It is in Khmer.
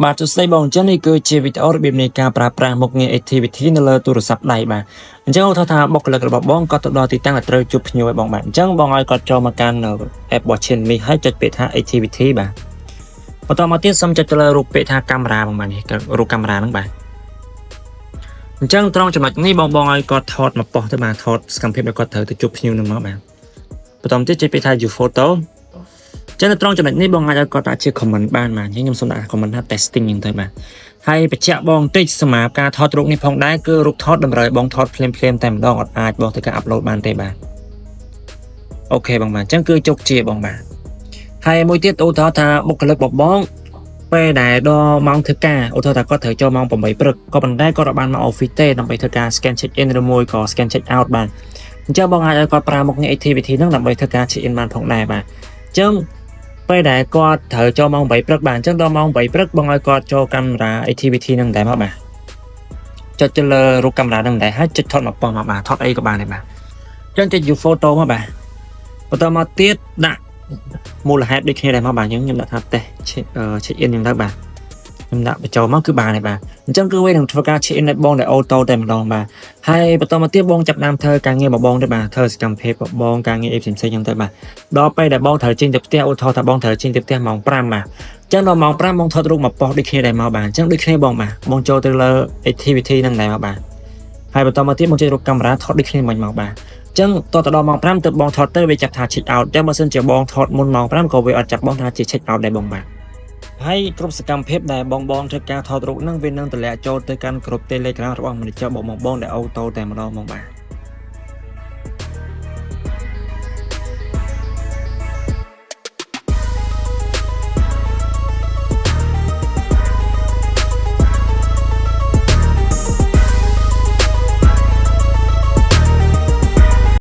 បាទសួស្តីបងអញ្ចឹងនេះគឺជាវីដេអូរបៀបនៃការប្រើប្រាស់មុខងារ activity នៅលើទូរស័ព្ទដៃបាទអញ្ចឹងឧទាហរណ៍ថាបុគ្គលិករបស់បងគាត់ទៅដល់ទីតាំងដែលត្រូវជួបភ្ញៀវឲ្យបងបាទអញ្ចឹងបងឲ្យគាត់ចូលមកកាន់ app របស់ Xiaomi ហើយចុចពាក្យថា activity បាទបន្តមកទៀតសូមចុចទៅលើរូបពាក្យថាកាមេរ៉ាបងបាទនេះរូបកាមេរ៉ាហ្នឹងបាទអញ្ចឹងត្រង់ចំណុចនេះបងបងឲ្យគាត់ថតមកប៉ុស្តិ៍ទៅបាទថតសកម្មភាពដែលគាត់ត្រូវទៅជួបភ្ញៀវនឹងមកបាទបន្តមកទៀតចុចពាក្យថា view photo ចឹងនៅត្រង់ចំណុចនេះបងអាចឲ្យគាត់ដាក់ជា comment បានបាទអញ្ចឹងខ្ញុំសូមដាក់ comment ថា testing អញ្ចឹងទៅបាទហើយបញ្ជាក់បងតិចសម្រាប់ការថតរូបនេះផងដែរគឺរូបថតតម្រូវឲ្យបងថតភ្លាមភ្លាមតែម្ដងអត់អាចបងធ្វើការ upload បានទេបាទ OK បងបាទអញ្ចឹងគឺជោគជាបងបាទហើយមួយទៀតឧទាហរណ៍ថាបុគ្គលិកបងបងពេលដែលដល់ម៉ោងធ្វើការឧទាហរណ៍ថាគាត់ត្រូវចូលម៉ោង8ព្រឹកក៏ប៉ុន្តែគាត់អត់បានមក office ទេដើម្បីធ្វើការ scan check in ឬមួយក៏ scan check out បាទអញ្ចឹងបងអាចឲ្យគាត់ប្រើមុខងារ activity ហ្នឹងដើម្បីធ្វើការ check in បានផងដែរបាទអញ្ចឹងពេលដែលគាត់ត្រូវចូលម៉ោង8ព្រឹកបាទអញ្ចឹងដល់ម៉ោង8ព្រឹកបងឲ្យគាត់ចូលកាមេរ៉ា activity ហ្នឹងដែរមកបាទចុចទៅលើរូបកាមេរ៉ាហ្នឹងដែរហើយចុចថតមកប៉ុស្មកបាទថតអីក៏បានដែរបាទអញ្ចឹងចុច view photo មកបាទបន្តមកទៀតដាក់មូលហេតុដូចគ្នាដែរមកបាទអញ្ចឹងខ្ញុំដាក់ថា test check in អញ្ចឹងទៅបាទខ្ញុំដាក់បញ្ចូលមកគឺបានហើយបាទអញ្ចឹងគឺវានឹងធ្វើការ check in ឲ្យបងដែល auto តែម្ដងបាទហើយបន្តមកទៀតបងចាប់ផ្ដើមធ្វើការងាររបស់បងទៅបាទធ្វើសកម្មភាពរបស់បងការងារអីផ្សេងៗអញ្ចឹងទៅបាទដល់ពេលដែលបងត្រូវចេញទៅផ្ទះឧទាហរណ៍ថាបងត្រូវចេញទៅផ្ទះម៉ោង5បាទអញ្ចឹងដល់ម៉ោង5បងថតរូបមកប៉ុស្ដូចគ្នាដែរមកបាទអញ្ចឹងដូចគ្នាបងបាទបងចូលទៅលើ activity ហ្នឹងដែរមកបាទហើយបន្តមកទៀតបងចុចរូបកាមេរ៉ាថតដូចគ្នាមិញមកបាទអញ្ចឹងតទៅដល់ម៉ោង5ទើបបងថតទៅវាចាប់ថា check out អញ្ចឹងបើសិនជាបងថតមុនម៉ោង5ក៏វាអត់ចាប់បងថាជា check out ដែរបងបាទហើយគ្រប់សកម្មភាពដែលបងបងធ្វើការថតរូបហ្នឹងវានឹងតម្លាក់ចូលទៅកាន់ក្រុម Telegram របស់ Manager បងបងដែល auto តែម្ដងបងបាទ។